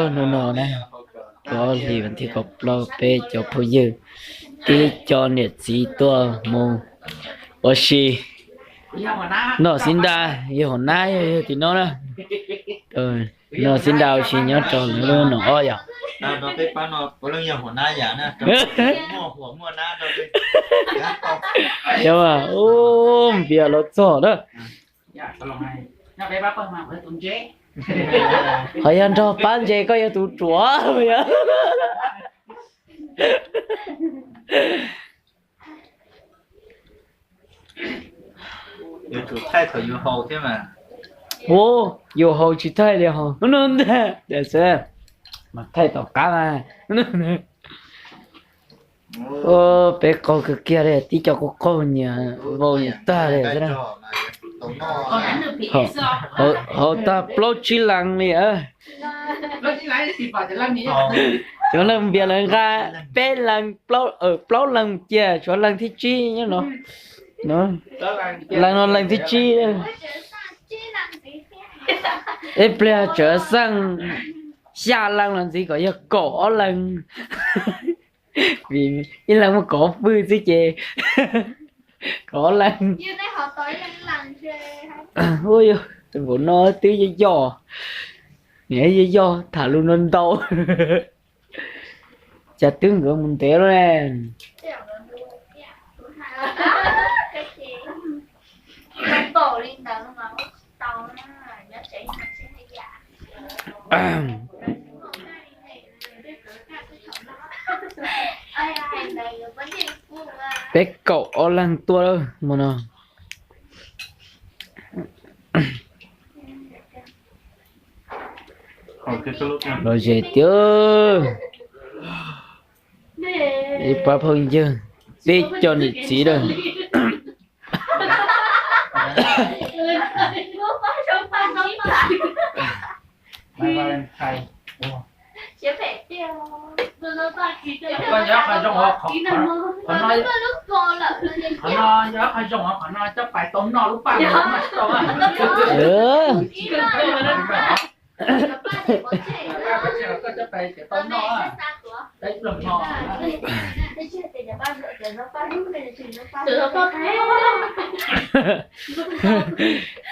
Hnub no na, kaum ob hlis vas thib kaum plaub, peb cov phooj ywg, tib co niam txiv tuaj mus ua si. Noj xib nta, yawg Hauv Nab yog tim no na. Noj xib nta ua si nyob rau lub nroog ob yom. Yog, npias los txog na. Ho yog nrog pab ntses koj yog tus ruam. Ua, yus haus tsis thaij li ho. Mas thaij tom qab mas. Peb qaug kawg kiag li, tib co kuj qaug nyias vau nyias tag li xwb na. Haus tag plaub tsib lees li. Cov leej npias lawv nqa peb lees, plaub lees cia, tshuav lees thib tsib nyob no. Lees no lees thib tsib. Ib pliag tseem xaj xya lees los ntxiv kom yog kaum ob lees. Vim ib lees muaj kaum ob fwj xwb ces kaum ob lees. Ua, npaum no twb yog yoj, niam yog yoj tham lus no ntau. Cas twb nkawd mus ntev lawm ne. Peb kaum ob leeg tuaj lawm hmo no. Los ze tiag. Ib pab phooj ywg, peb cov niam txiv lawm.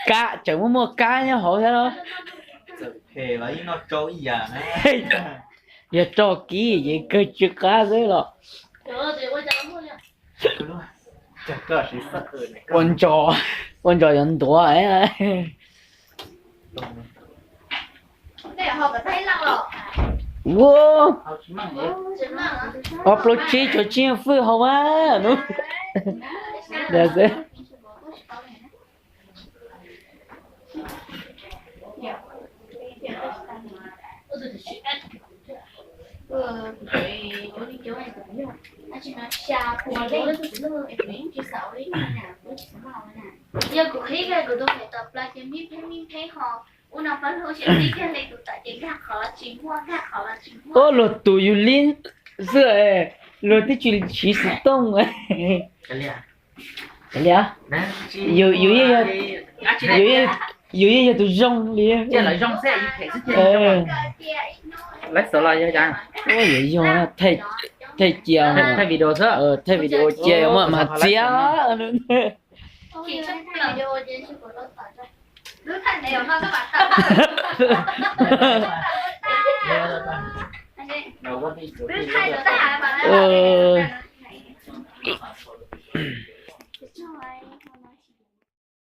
Kab tseem muaj muaj kab nyob hauv thiab los? Yog rau kiv ces kawg tsis qab xwb los. Ua ntsos, ua ntsos yuav ntuav. Ua, ob plaub tsib tshuav tsib fwj hauv mas. Yog kuv qhib kiag kuv tus me tawm plaws ces me pheej me pheej ho, ua no pab hlub sib txib kiag li tus tawm ces nkag qhov los tsis muaj, nkag qhov los tsis muaj. Ua luag tus yus li xwb, luag twb tsis siv xov tooj. Kav liam, yus yeej yog tus zoo li. Ua yuav yog, thaij cia, thaij video cia mas txiav.